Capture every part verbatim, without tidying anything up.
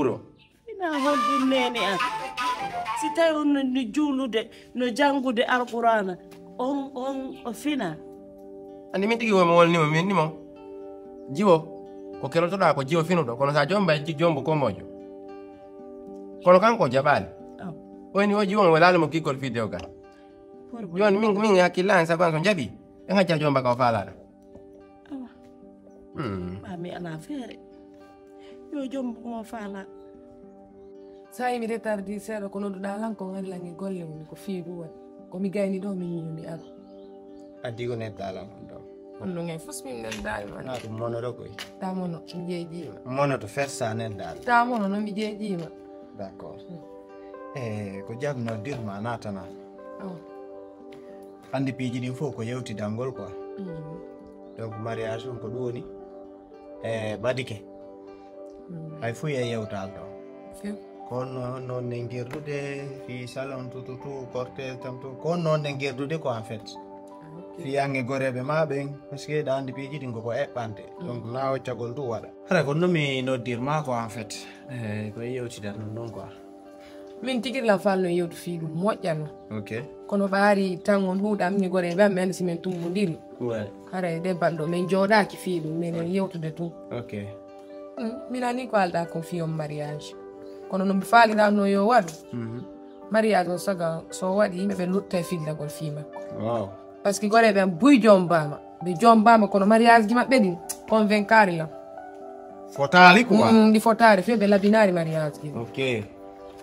Wuro. Ina honɗum neene an? Si tawi on no, no juulude, no janngude Alqur'aana, on, on o fina. Anndi min tigi womo wolnimo, mi innimo. Jiwo, ko kelotoɗaa ko jiwo finuɗo, kono sa jomba e jombo komojo. Kono kanko o jaɓaali. Aw. O inni o jiwo mo welaali mo kikkol fii dewgal. Jooni min, min hakkille an sago an so jaɓi, en acca jomba ka o faalaɗo. Awa. Hmm. Ba mi alaa feere. Yo jom mo faala. Sa yimi retardi seeɗa ko nodduɗaa lan ko ngari lan e golle mum ko fii ɗum waɗi. Ko mi gayni ɗo mi yiyu mi aro. Addi ko neddalan kon ɗo. Kono ngay fus min neddaali ma. Na ɗum monoɗo koy. Ta mono mi jeejiima. Mono to fersa neddaali. Ta mono no mi jeejiima. D'accord. Hmm. E ko jam noddirma natana. Oh. Anndi piiji ɗin fof ko yewtidangol quoi. Mm. Donc mariage on ko ɗum woni e ɓadike. Mm. Hay fuu e yewtal ɗo. Few. Ko noon noon ne ngirdude fii salon tututu cortège tam to ko noon ne ngirdude ko en fait. Ah, ok. Fii ange goreeɓe ma ɓen parce que ɗa anndi piiji ɗin koko eɓɓante. Mm. Donc na occagol ɗum waɗa. Hara ko no mi noddirma ko en fait. Eh, ko e yewtidan ɗum ɗon quoi. Min tigi la falno yewtu fii ɗum moƴƴano. Ok. Kono ɓaari tan on huuɗa min gore ɓe amen si min tumbondiri. Ouais. Haray de balɗo min jooɗaaki fii ɗum min yewtude tun. Ok. Mm, min ani ko alɗa ko fii on mariage. Kono no mi faalirano yo waɗu. Mhm. Mariage on saga so waɗi yimɓe ɓe lutta e fillagol fii makko. Wow. Parce que gore ɓe am buy jombama. Ɓe jombama kono mariage ji maɓɓe ɗin convaincari lam. Fotaali quoi. Mm, ɗi fotaari few ɓe labinaari mariage ji. Ok.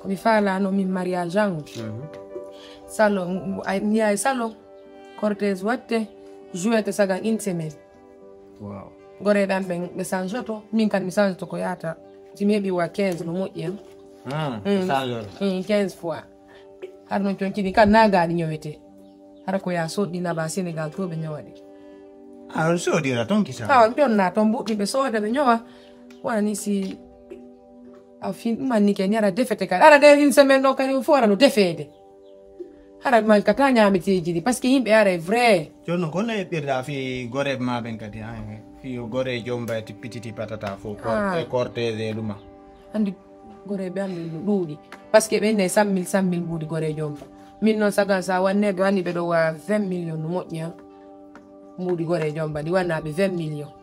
Ko mi faalano min mariage an. Mhm. Salon, ay, mi yahay salon. Cortège watte, jouette sagan une semaine. Wow. Goreeɓe am ɓen ɓe sanjoto, min kan mi sanjoto ko yaata. Si mi heɓi wa quinze no moƴƴi en. Ah, mm. Sanjoto. Mm, quinze fois. Har no conkini kan nagaɗi ñowete. Hara ko ya soɗɗi naba Sénégal to ɓe ñowaɗi. A on soodira ton kisa. Tawa ɓe on na ton buɗɗi ɓe sooda ɓe ñowa. Wona ni si a fin mannike ni ara defete kadi. Ara de une semaine ɗo kadi fof ara no defeede. Hara man kata ñaameteeji ɗi parce que yimɓe ara e vrai. Jooni noon ko no eɓɓirɗa fii goreeɓe ma ɓen kadi ha fi yo gore jomba e tippititi patata fof. Ah. E cortège e ɗuma. Anndi goreeɓe am ɓen no ɗuuɗi parce que ɓen ne cent mille cent mille mbuuɗi gore jomba. Min noon sagan sa wanne ɓe wanni ɓe ɗo wa vingt millions no moƴƴi han. Mbuuɗi gore jomba ɗi wannaɓe vingt millions.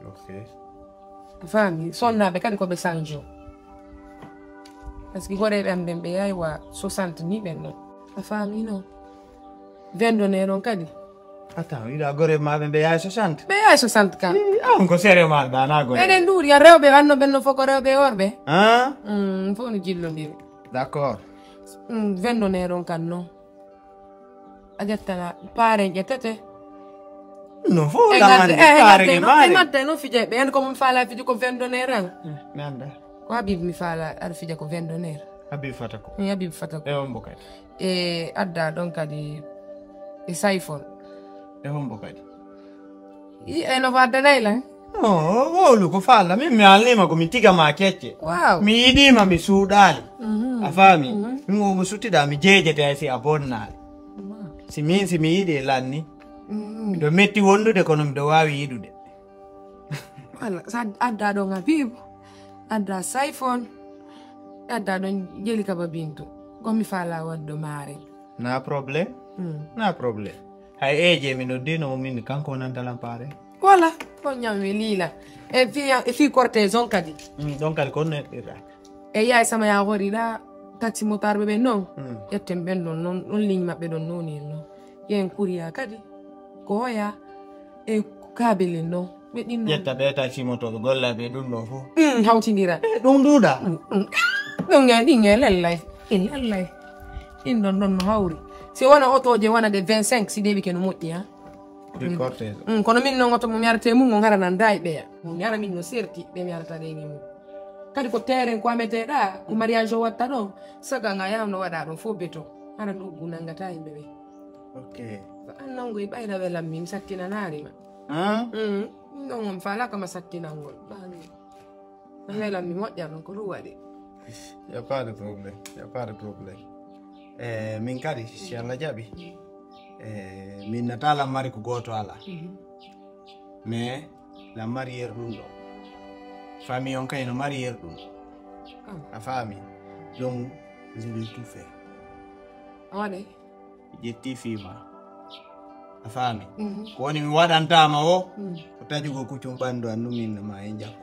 Ok. A faami sonnaaɓe kadi ko ɓe sanjo. Parce que goreeɓe am ɓen ɓe yahay wa soixante ni ɓen ɗon. A faami noon. Vendonnaire on kadi. Attends, wiɗa gore ma ɓe ɓe yahay soixante. Ɓe yahay soixante kan. Ah, on ko sere ma dana gore. Eɗen nduuri ya rewɓe wanno ɓen no fof ko rewɓe e worɓe. Ah? Mm, fof no jillondiri. D'accord. Mm, vendonnaire on kan noon. A ƴettana paaren ƴettete. No fof e ngadde e ngadde no fije ɓe en ko mum faala fiji ko vendonnaire an. Mi anda. Ko habib mi faala aɗa fija ko vendonnaire. Habib fata ko. Mi habib fata ko e on bokati. E adda ɗon kadi e sayfon. E on bokati. I e no waddanay lan. No wowlu ko faala min mi alnima ko mi tiga ma kecce. Wow. Mi yiɗima mi suuɗali. Mhm. A faami. Mhm. Min omo suttiɗa mi jeejete hay si a bonnaali. Si min si mi yiɗi e lanni. Miɗo metti wondude kono miɗo waawi yiɗude. Wala sa adda ɗon habibu, adda sayfon, adda ɗon jeli kaba bintu. Komi faala waddo maare. Na problème. Mm. Na problème. Hay eje mi noddino mo min kanko wonanta lampaare. Wala ko ñammi liila e fi e fi cortège on kadi. Mm, ɗon kadi ko neɗɗirɗa. E yaay sama ya horiɗa taxi motarɓe ɓe noon. Mm. Ƴetten ɓen ɗon noon ɗon ligne maɓɓe ɗon noon en noon. Yen kuriya kadi ko hoya e kabele noon. Ɓe ɗin noon ƴetta ɓe taxi motoɓe gollaɓe ɗum ɗo fof. Mm, hawtindira. E ɗum duuɗa. Mm, mm. Ɗum e ɗin e lallay e lallay. Ɗin ɗon ɗon no hawri si wona otoje wona ɗe vingt cinq si ɗeɓi ke no moƴƴi ha. Ɗi cortège. Mm, kono min noon oto mo mi arate mum on hara nan daay ɓeya mo mi ara min no serti ɓe mi arata ɗe ni mum. Kadi ko terrain ko ameteɗa ko mariage o watta ɗon. Saga nga yam no waɗa ɗon fof beton hara ɗoggu nangata yimɓe ɓe. Ok. Ko an nangoy ɓayna welammi mi sattinanarima. Ɗon on falaka ma sattinangol ɓami. Welammi moƴƴa ɗon ko ɗum waɗi. Y a pas de problème. Y a pas de problème. E min kadi si allah jaɓi e min nata lammari ko gooto ala. Mais lammari yer ɗum ɗo Famille on kay no mari yerɗum. A faami? Donc, je vais tout faire. A waɗay? Ƴetti fima. A faami? Ko woni mi waɗantama o, ko taƴugo kuccum ɓandu an ɗum inno ma e njakku.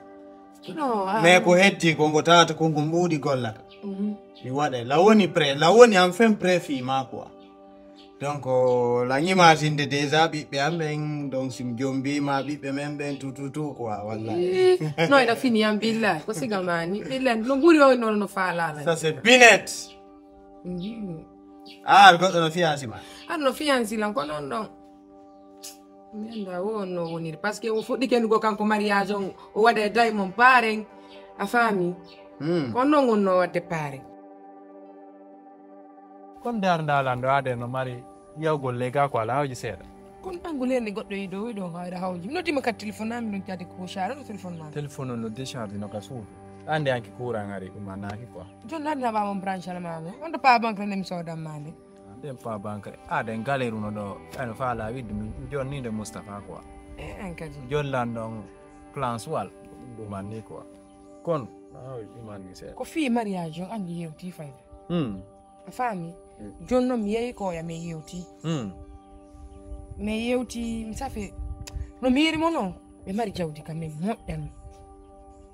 Mais ko heddi ko ngo tawata ko ngo mbuuɗi gollata. Mi waɗay. La woni prêt, la woni en fin prêt fima quoi. Donc, la imagine déjà ɓiɓɓe am ɓen, donc si mi jombima ɓiɓɓe men ɓen tout tout tout quoi, wallahi. No ina fini yam billahi, ko siga mani billahi no ɓuri o no no falala. Ça c'est Binet. Ah, goɗɗo no fiyansi ma. An no fiyansi lan ko non ɗon. Mi annda o on no woniri parce que o fuɗɗi kendugo kanko mariage on o waɗa e diamond paren. A faami? Ko non on no wadde paren. Kon darndalan ɗo aade no mari yawgol lega ko ala hawji seeɗa. Kon ɓangol hende goɗɗo yiɗo wiɗo hawra hawji mi noddima kadi téléphone ami ɗon cadi ko sara no téléphone ma. Téléphone on no décharge no ka suudu. Ande anki courant ari ɗum anaki quoi. Jon ladna ɓamon branche ala mami on to pa banque ne mi sodan mande. Nden pa banque aden galeru no ɗo. Ano fala widdu mi jonnide Moustapha quoi. E an kadi. Jollan ɗon plan suwal ɗumanni quoi. Kon ɗumanni seeɗa. Ko fii mariage on andi yewti fayda. Hmm. A faami? Jooni noon mi yehi ko oya min yewti. Hmm. Min yewti mi safi no mi yiri mo noon ɓe mari jawdi kam min moƴƴan.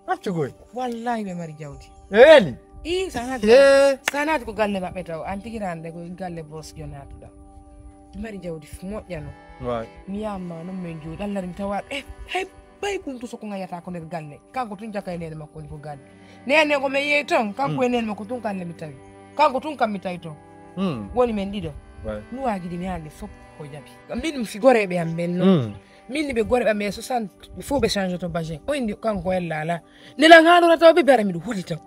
Accu goy. Wallahi ɓe mari jawdi. Eeli. Ii sanaati. Sanaati ko galle maɓɓe taw an tigi rande ko galle bos jonaatu ɗam. Ɓe mari jawdi moƴƴano. Waay. Mi yamma noon min jooɗi Allah mi tawa ɓe hay. Ɓay kuntu soko ngayata ko nder galle kanko tun jaka e nene makko woni ko galle nene ko mi yeyi ton kanko e nene makko tun kalle mi tawi kanko tun kam mi tawi ton woni men ɗiɗo nuwaji ɗi mi hande fof ko jaɓi min mi fi goreɓe am ɓen noon min ni ɓe goreɓe am e soixante ɓe fof ɓe change to basin o indi kanko ella ala nde lan haalora taw ɓe bara miɗo huli taw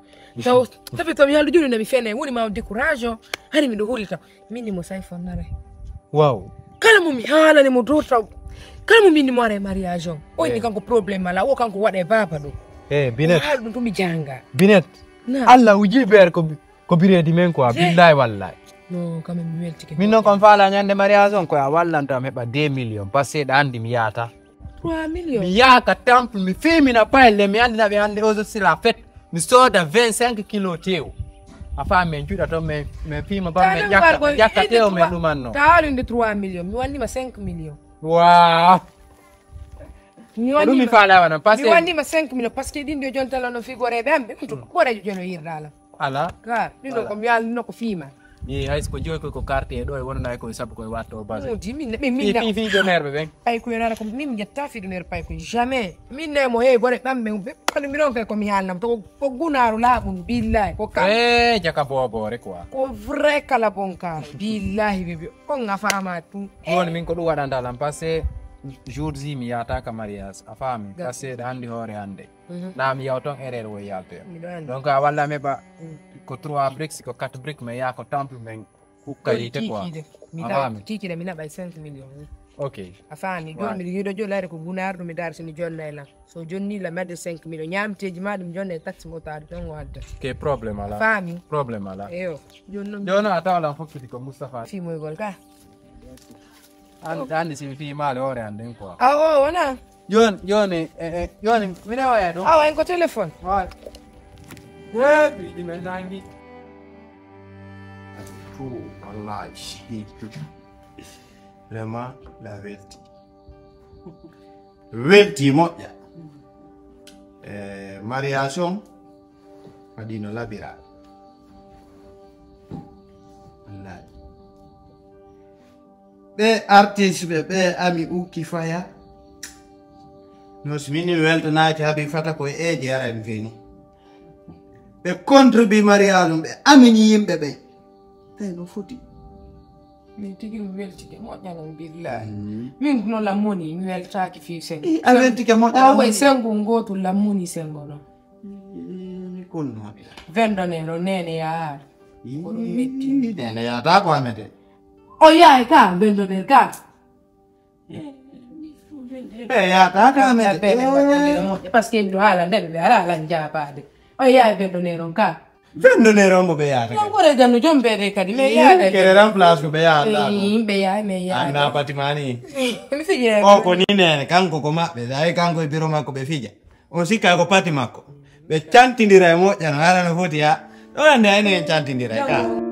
taw tawi to mi haaldu joni nami fene woni ma décourage o hani miɗo huli taw Min ni mo say fonnare. Waaw. Kala mo mi haalani mo dowtaw. Kala mo min ni mo ara e mariage on. O inni kanko problème ala o kanko waɗa e baba ɗo. Eh binet. Haal ɗum to mi janga. Binet. Allah uji ber ko ko biredi men quoi billahi wallahi. No kam mi weltike. Min non kon faala ñande mariage on ko a wallanto am heɓa deux millions parce que ɗa andi mi yaata. 3 millions. Mi yaaka temple mi femina paille mi andina ɓe ande aujourd'hui c'est la fête. Mi sooda vingt cinq kilo tew a faa min juɗa toon min min fiima ba min ƴakka ƴakka tew min ɗumanno ta haalinde trois millions mi wannima cinq millions wa mi ɗum mi faala wona parce mi que wannima cinq millions parce que ɗin ɗo jontala no figoreɓe am ɓe ɗum to gorejo jono yirɗalam ala ka ɗum ɗo ko mi yalnino ko fiima i hay so ko joyi koy ko quartier ɗo e wonana koye sabu koye watto base mudi min min min fi fi fi jonerɓe ɓen ay ko yonata ko min jetta fi ɗum er pay ko jamais min ne mo hey gore ɓamɓe ɓe kono mi ɗon kay ko mi haalnam to ko gunaaru laaɓum billahi ko kam e jaka bobore quoi ko vrai kala bonkaaro billahi ɓe ɓe on a faama tum joni min ko ɗum waɗanta lam parce que jour ji mi yataka mariage a faami parce que ɗa anndi hoore hannde na mi yaw toon erreur woy yaltoya donc a walla meɓa ko trois briques ko quatre briques mais yaa ko temple men hukka yite quoi a faami titire mi naɓay cinq millions ok a faami joni miɗo yiɗo jolare ko gunaar ɗum mi dar simi jonnay lan so jonni la madde cinq millions ñamteji ma ɗum jonne taxi mo taade toon o adda ke problème ala faami problème ala eyo joni noon joni a tawa lan fokkiti ko moustapha fimoygol ka An- anndi si mi fii maale hoore an nden quoi awo wona jooni jooni eh, eh, jooni mine waya ɗum awa en ko téléphone waay heebi ɗi men nangi tout wallahi vraiment la welti welti moƴƴa e mariage on waɗino labira wallahi ɓe artiste ɓe ɓe ami ukki faya no si min mi weltanaaki habi fata koye eeji ara mi feni ɓe contribi mariage um ɓe amini yimɓe ɓe tawi no foti min tigi mi weltike moƴƴanon billahi min no lammoni mi weltaki fi sengo a weltike moƴƴa o way sengo ngotu lammoni sengo ɗon kunnoɓe vendonero nene yahaɗo ko ɗum metti nene yahata ko amede o yahay ka vendonel ka e yahata ka amede parce que ɗo haala nde ɓe ɓe ala alan jaabade o yahay vendonero ka vendonero mo ɓe yahata non gore janno joom beede kadi mais yahata kere remplace ko ɓe yahata ɓe yahay mais yahay anna patimani mi fijire o ko ni nene kanko ko maɓɓe ay kanko e biro makko ɓe fija O sikka ko pati makko. Ɓe cantindira e moƴƴa no, hara no foti ya. Ɗo ande ayno en cantindira e ka.